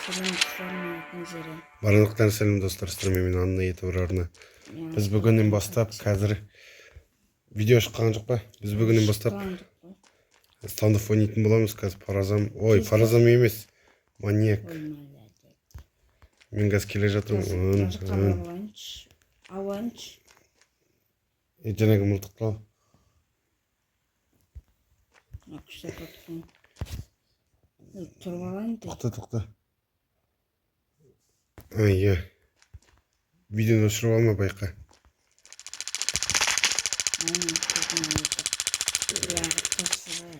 Сәлем, достар, мен Зере. Барлықтарыңызға сәлем, достар, сіздермен мен, Анна Ютубер арна. Біз бүгіннен бастап қазір видео шыққан жоқ па? Біз бүгіннен бастап Шыққан жоқ қой. Стандофф ойнайтын боламыз қазір. Паразам, ой, паразам емес, маньяк. Ой, молодец. Мен қазір келе жатырмын. Қазір Ын, мына жаққа ын. барып алайыншы. Алайыншы. Е, жаңағы мылтықты ал. Мына күшті атып. Тұрып алайын деп. Тоқта, тоқта. А, иә. Видеоны өшіріп алма, байқа. Aynen, çok merak ettim. Ya, taşları.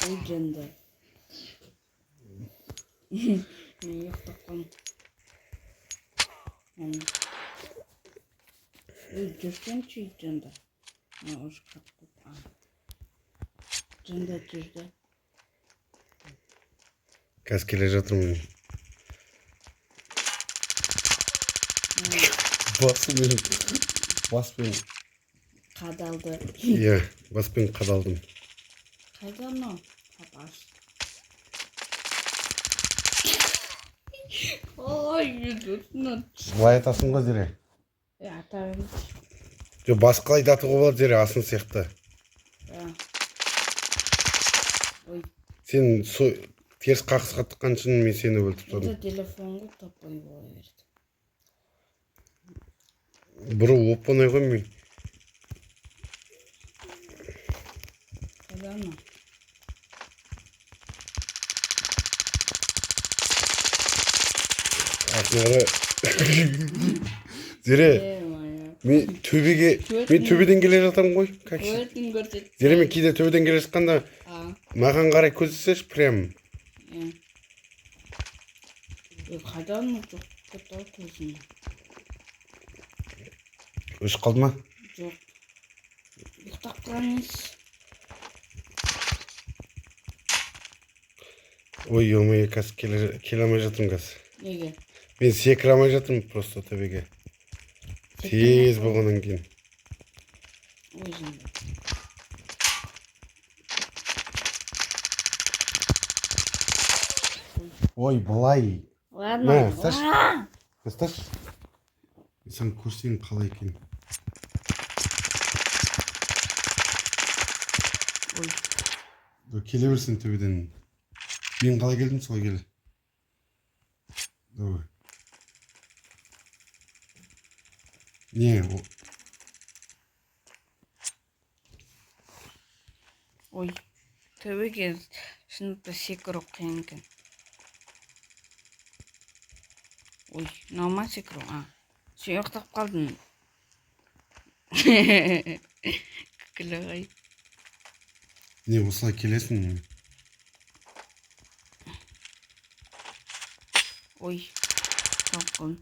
Ой, жынды. Мен ұйықтап қалдым. Әне. Ой, жүрсеңші, жынды. Мына уже қатып қалды. А. Жынды жүрді. Қазір келе жатырмын. Басымен, баспен, Қадалды. Иә, баспен қадалдым. Қайда мынау? Папаш. Ой, жүзін. Былай атасың ғой, Зере. Е, ата берейінші. Жоқ, бас қалай да атуға болады, Зере, асын сияқты. Ә. Ой, Сен со теріс қақысқа тыққан үшін мен сені өлтіріп это тастадым. Телефон ғой, топай бола берді. Бұру оп оңай ғой мен. Қайда мынау? Артына. Зере, Е, моя. мен төбеге, мен төбеден келе жатырмын ғой. Как Өртін көрсет. Зере, мен кейде төбеден келе жатқанда А, маған қарай көздесеші прям. е. Е, қайда мынау, жоқ кетті ғой көзім. Өшіп қалды ма? Жоқ. Ұйықтап қалған емес. Ой, ё-моё, қазір келе алмай жатырмын қазір. Неге? Мен секіре алмай жатырмын просто төбеге. Тез болғаннан кейін. Ой, жынды. Ой, былай. Ладно. Мә, ұсташы. А! Ұсташы. Мен саған көрсетейін қалай екенін. Ой, Dur, келе берсін төбеден. Мен қалай келдім, солай кел. Давай. Не, Ой, төбеге шынында секіру қиын екен. Ой, мынау ма секіру? А, сен ұйықтап қалдың. Күлкілі ғой. Не, осылай келесің. Ой, тауып қалдым.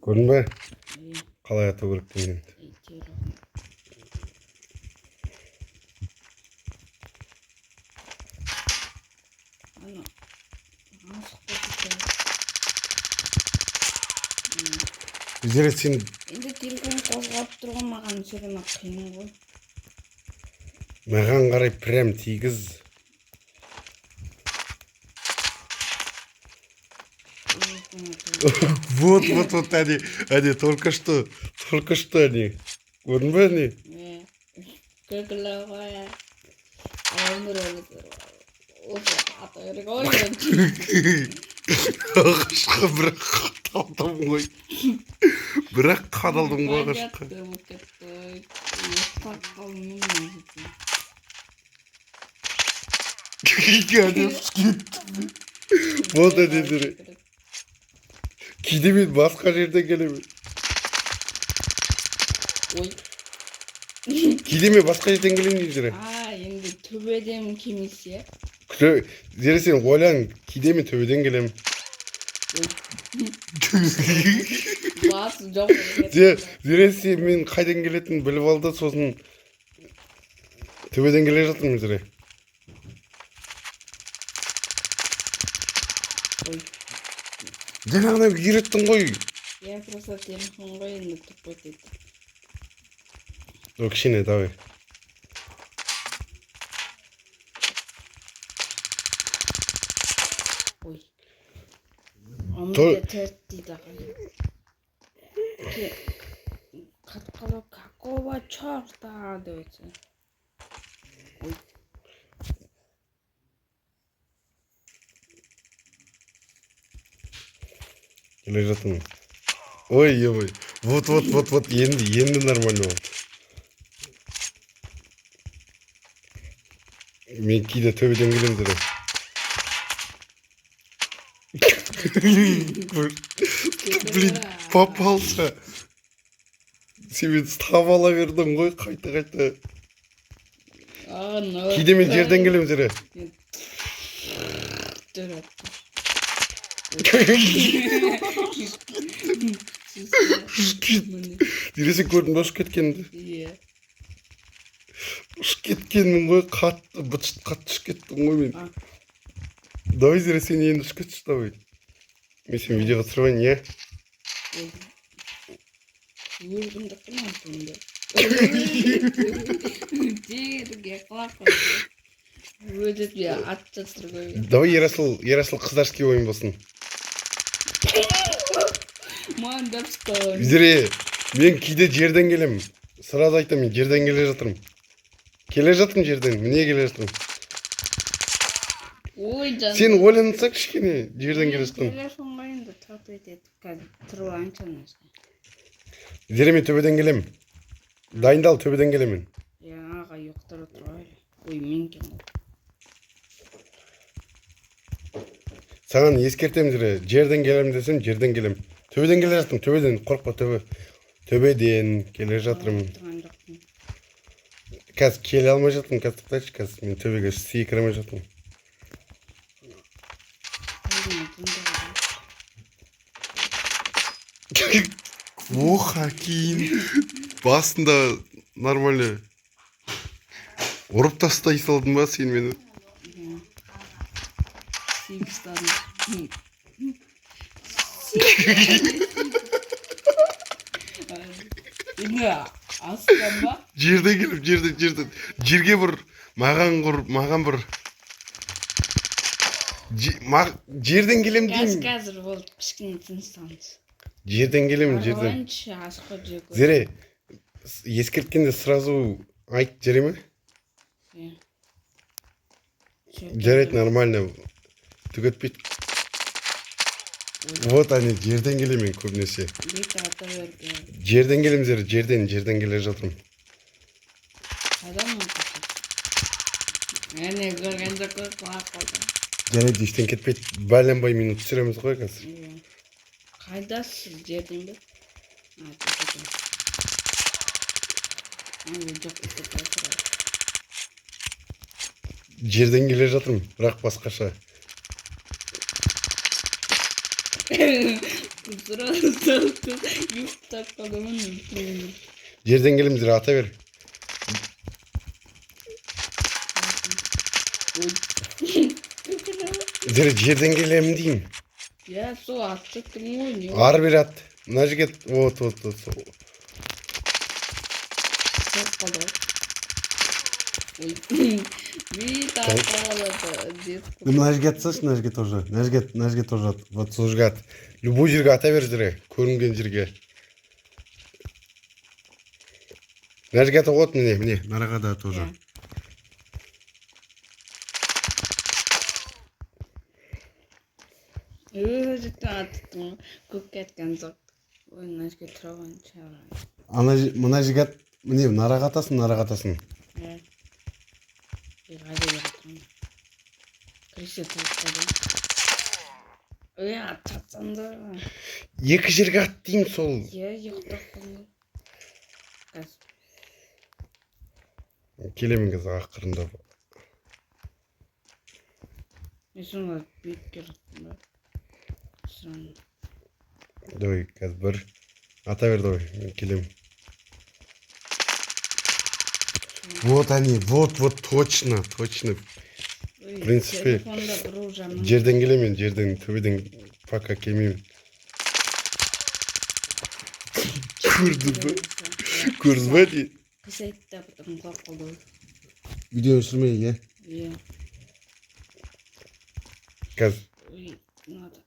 Көрдің бе? Е, Қалай ату керек дегенді. Е, телефон. Ана, асық болып кетті. Зере, сен Енді телефон қозғалып тұр ғой, маған все равно қиын ғой. Маған қарай прям тигіз. Телефон ату. Вот, вот, вот, әне, әне, только что, только что әне. Көрдің бе, әне? Е, күлкілі ғой. Өмір осы ата керек ғой. Ағашқа бірақ қадалдым ғой. Бірақ қадалдым ғой ағашқа. Болып кетті. Ұйықтап қалдым мен мына жерде. Әне, кеттім. Вот әне, Зере. Кейде мен басқа жерден келемін. Ой. Кейде мен басқа жерден келемін деймін, Зере. А, енді төбеден келмесе. Зере, сен ойлан, кейде мен төбеден келемін. Ой. Басы жоқ болып кетті. Зере, сен мен қайдан келетінін біліп алды, сосын төбеден келе жатырмын, Зере. Ой. Жаңағыдан үйреттің ғой. Я просто телефон ғой енді тупой кетті. О, кішкене, давай. Менде төрт дейді ағай. Қатып қалып, какого черта деп айтса. Ой. Келе жатырмын. Ой, ой, вот, вот, вот, вот, енді нормально болды. Мен кейде төбеден келемін дере. Блин, попался. Сен мені ұстап ала бердің ғой қайта қайта. Кейде мен жерден келемін, Зере. Жүріп. Зере, сен көрдің бе ұшып кеткенімді? Иә. Ұшып кеткенмін ғой, қатты быт шыт, қатты ұшып кеттім ғой мен. А. Давай, Зере, сен енді ұшып кетші, давай. Мен сені видеоға түсіріп алайын, иә? Өлгім жоқ қой маған. Жерге құлап қалды. Өзі атып жатыр ғой. Давай, Ерасыл, Ерасыл, қыздарский ойын болсын. Маған да түсті. Зере, мен кейде жерден келемін. Сразу айтамын, мен жерден келе жатырмын. Келе жатырмын жерден, міне келе жатырмын. Ой, жаным. Сен ойлансаң кішкене, жерден келе жатырмын. Телефон ғой енді, топ етеді. Қазір тұрып алайыншы ана жерге. Зере, мен төбеден келемін. Дайындал, төбеден келемін. Иә, аға ұйықтап отыр ғой әлі. Ой, мен екен ғой. Саған ескертемін, Зере, жерден келемін десем, жерден келемін. Төбеден келе жатырмын, төбеден, қорықпа, төбе. Төбеден келе жатырмын. Тұрған жоқпын. Қазір келе алмай жатырмын, қазір тоқтайшы, қазір мен төбеге секіре алмай жатырмын. Өзіңе тыңдап. Оха, кейін басында нормально ұрып тастай салдың ба сен мені? Иә. Сүйіп ұстадым. Енді астан ба? Жерден келіп, жерден, жерден, жерге бір, маған құр, маған бір. Жерден келем Қазір, деймін. қазір болды, кішкене тынышталыңыз. Жерден келемін, жерден. Алайыншы, асқар жек. Зере, ескерткенде сразу айт, жарай ма? Иә. Жарайды, нормально. Түк етпейді. Вот они, жерден келемін мен көбінесе. Бет ата берді. Жерден келемін, Зере, жерден, жерден келе жатырмын. Қайдан әне көрген жоқ қой, құлап қалды. Жарайды, ештеңе кетпейді. Бәленбай минут түсіреміз ғой қазір. Иә. Қайдасыз, жерден бе? А, жоқ екен. Ой, жоқ деп отыр ғой. Жерден келе жатырмын, бірақ басқаша. Сразу ұйықтап қалдым мен. Жерден келемін, Зере, ата бер. Ой. Зере, жерден келемін деймін. Иә, сол атып жаттым ғой, не? Ары бері ат. Мына жерге, вот, вот, вот. Сол. Тұрып қалды ғой. Ой. Бит атып деп. Мына жерге атсашы, мына жерге тоже. Мына жерге, мына жерге тоже ат. Вот сол жерге ат. Любой жерге ата бер, Зере, көрінген жерге. Мына жерге ата, вот, міне, міне. Мынаға да тоже. Иә. Өзі аттым ғой. Көкке атқан жоқ. Ой, мына жерге тұра алайыншы. Ана мына жерге ат, міне, мынаға атасың, мынаға атасың. Иә. Ей, қайда келе жатырмын? Крыса тұрып қалды. Ой, атсаң да. Екі жерге ат деймін сол. Иә, ұйықтап қалдым. Қазір. Келемін қазір ақырындап. Мен сонда бетке жаттым ба? Сұран. Давай, қазір бір. Ата бер, давай, мен келемін. Вот они, вот, вот, точно, точно. Ой, В принципе, телефонда бұру жаман. Жерден келемін мен, жерден, төбеден пока келмеймін. Көрдің бе? Көрдің бе? Не? Қисайтты да, потом құлап қалды ғой. Видео өшірме, иә? Иә. Қазір Ой, надо.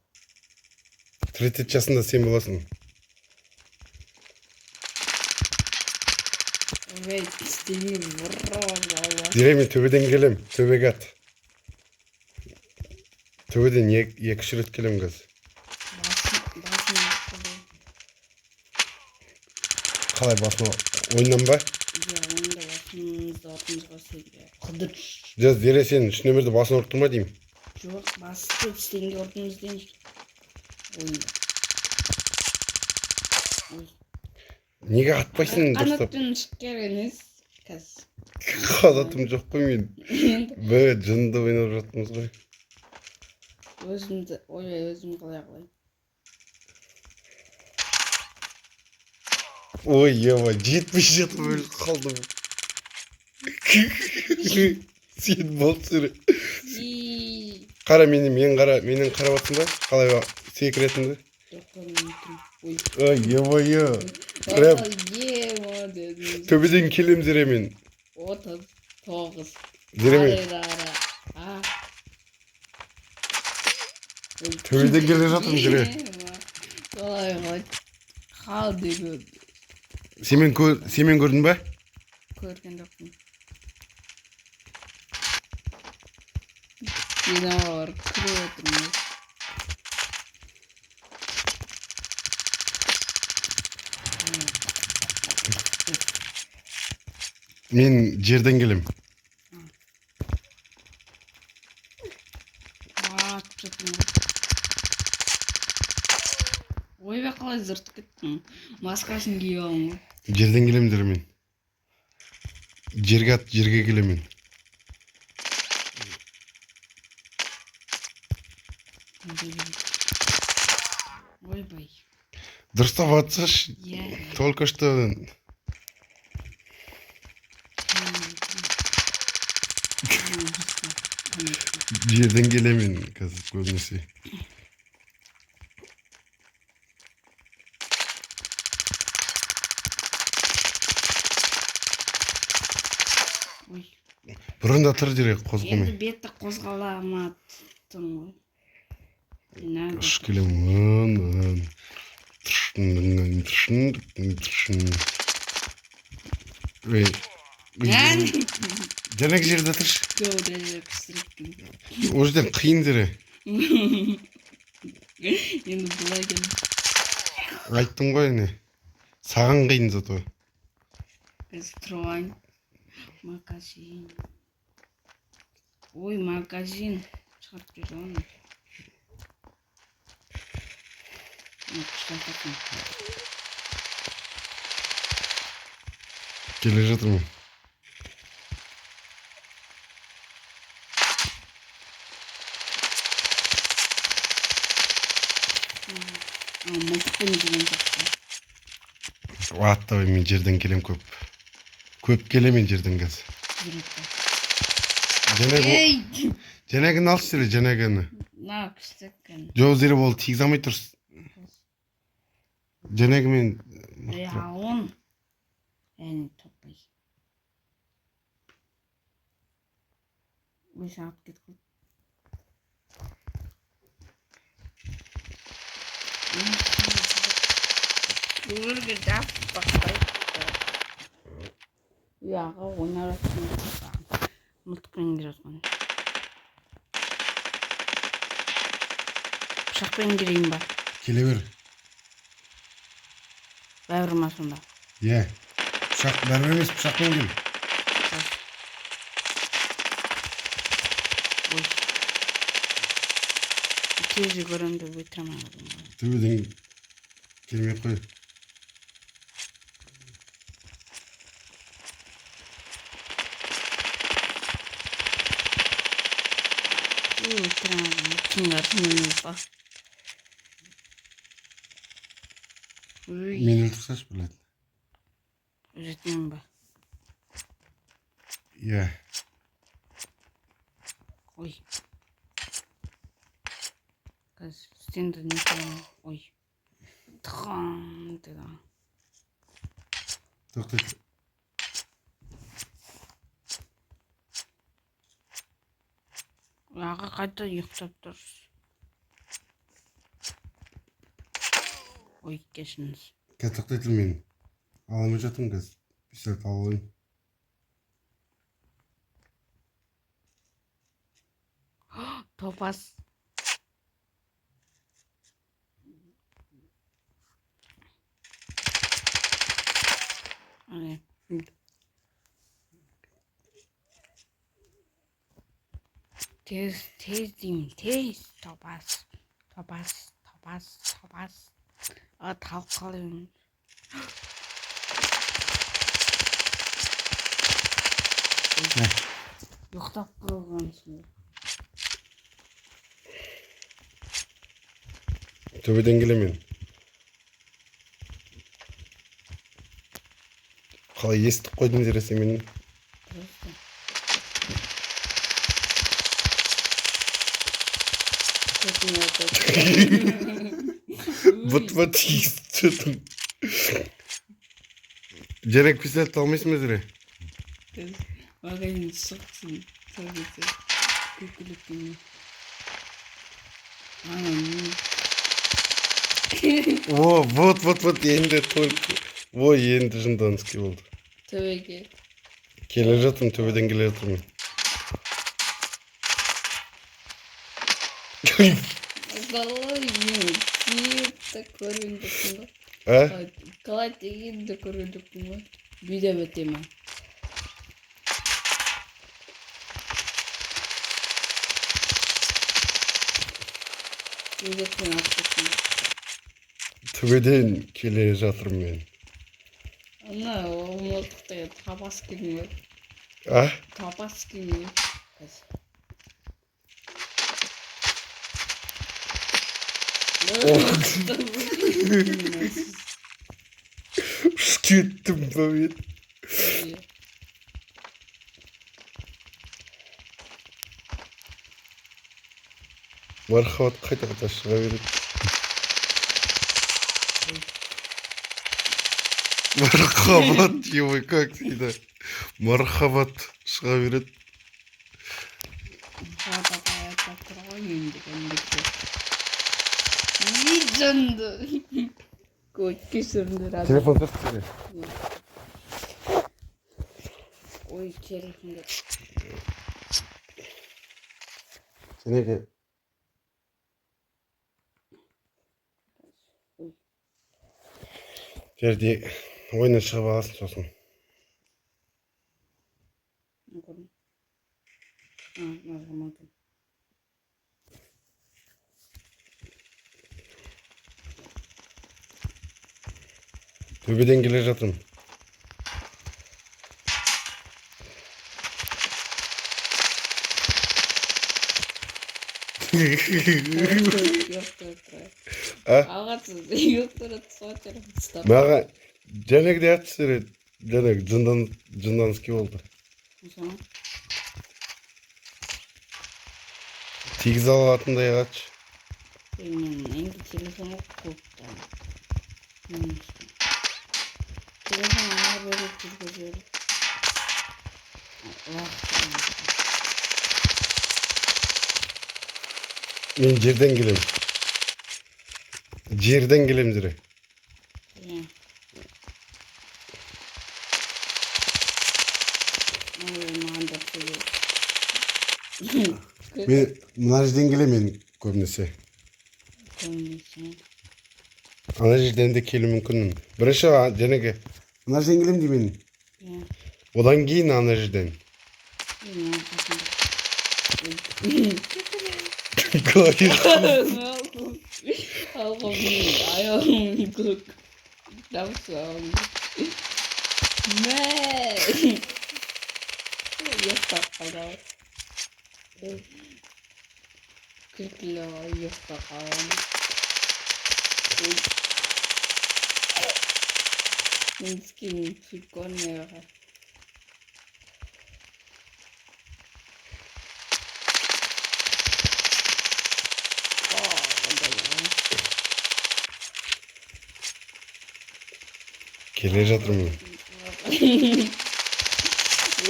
30 жасында сен боласың. Ой, істемей бұрын. Зере, мен төбеден келем, төбеге ат. Төбеден екі-үш рет келем қазір. Басын ұрды. Қалай басыма ойыннан ба? Иә, ойында басымызды ұрдыңыз ғой сенге. Қыдыр. Жаз, Зере, сен үш нөмірді басын ұрып тұр ма деймін. Жоқ, басты стенге ұрдыңыз деймін. Ойында. Ой. Неге атпайсың дұрыстап? Қанатпен шығып келген емес. Қазір. Қанатым жоқ қой мен. Енді Б, жынды ойнап жатырмыз ғой. Өзімді, ойбай, өзім қалай қалай. Ой, ема, 77 өліп қалдым. Сен болды, Зере. И Қара мені, мен қара, менен қарап жатсың ба? Қалай секіретінді? Жоқ, көрмей тұрмын. Ой. Ой, ема, е. Прям Ема дедім. Төбеден келем, Зере, мен. 39. Зере, мен Ара, ара. А. Ой. Төбеден келе жатырмын, Зере. Ема. Қалай қалай. Қал деген. Семен көрдің ба? Көрген жоқпын. Мен аға барып күліп отырмын. Мен жерден келем. Атып жатырмын ғой. Ойбай, қалай зыртып кеттім. Маскасын киіп алдым ғой. Жерден келем, Зере, мен. Жерге ат, жерге келем мен. Ойбай. Дұрыстап атсашы. Иә. Только что жерден келем мен қазір көбінесе. Ой. Бұрында тұр, Зере, Енді қозғалмай. Бетті қозғаламаттым ғой. Мен Ұшып келем. Ын, ын. Тышын, тышын, тышын. Ей, Ән. жаңағы жерде тұршы. Жоқ, даже пісіріп. Ол жерден қиын, Зере. Енді былай кел. Айттым ғой, не. Саған қиын зато. Қазір тұрып алайын. Магазин. Ой, магазин. Шығарып жіберді ғой ана. Ой, күшті атасың. Келе жатырмын. А, мылтықпен деген сияқты. Ат, давай, мен жерден келем көп. Көп келем мен жерден қазір. Жүректі. Жаңағы Ей! жаңағыны алшы, Зере, жаңағыны. Мына күшті екен. Жоқ, Зере, ол тигізе алмай тұрсың. Жаңағы мен Ей, он. Әне, таппай. Ой, сағат кетіп қалды. Өмірге жаппақтай. Үй, аға, ойнап жатқан. Мылтықпен келе жатқан. Пышақпен келейін ба? Келе бер. Бәрібір ма сонда? Иә. Пышақ бәрібір емес, пышақпен кел. Ой. Тез жүгіремін деп өлтіре алмай қалдым ғой. Төбеден келмей қой. Ой, өлтіре алмадым. Кім па? Ой, Мені өлтіріп тасташы, блядь. Жетемін ба? Иә. Ой. Қазір стенді не қыламын? Ой. Тған деді. Тоқта. Аға, қайта ұйықтап тұрсыз. Ой, кешіріңіз. Қазір тоқтай тұр, мен ала алмай жатырмын қазір. Пистолет алып алайын. Топас. Әне. Тез, тез деймін, тез. Топас, топас, топас, топас. А, талып қалайын. Ұйықтап қалғансың. Төбеден келемін мен. Қалай естіп қойдың, Зере, сен мені? Просто. Көзіме атады. Бұтыма тигізіп жүрдім. Жарайды, пистолет алмайсың ба, Зере? Тез. Магазин шықсын. Сол кезде. Күлкілі. Ана не? О, вот, вот, вот, енді только. Ой, енді жынданский болды. Төбеге. Келе жатырмын, төбеден келе жатырмын. Қалай мен тиіп те көрген жоқпын ғой. А? Қалай тигенін де көрген жоқпын ғой. Бүйтіп өте ма? Өзектен алып кеттім. Төбеден келе жатырмын мен. Ана ол мылтық деген табас келмей ғой. А? Табас келмей ғой. Қазір. Ұшып кеттім ба мен? Мархабат қайта қайта шыға береді. Мархабат, ой, как всегда. Мархабат шыға береді. Махаббат аяқтап тұр ғой енді кәдімгідей. Не жынды. Ой, кешіріңдер, адам. Телефон тұр, Зере. Ой, телефонда. Сенеке. Ой. Жерде ойыннан шығып аласың сосын. Не көрдім. А, нажимадым. Төбеден келе жатырмын. Ұйықтап тұр. А? Ағасы ұйықтап сол телефон ұстап. Маған жәнегідей атты, Зере. Жәнегі жынданский болды. Мысалы, Тигізе алатындай атшы. Мен енді телефон көп та. Мен телефон ала беріп жүргізіп. Уақыт. Мен жерден келемін. Жерден келемін, Зере. Иә. Ой, маған да сөйле. Мен мына жерден келемін мен көбінесе. Көбінесе. Ана жерден де келуі мүмкінмін. Бірінші жәнегі мына жерден келемін деймін. Иә. Одан кейін ана жерден. Мен қасымда. Қалай? Аяғым көк. Дауысым. Мә. Ұйықтап қалды. Күлкілі ғой, ұйықтап қаламын. Ой. Мен скин прикольный ғой. О, қандай. Келе жатырмын.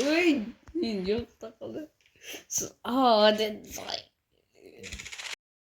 Ой, мен ұйықтап қалдым. А, деді.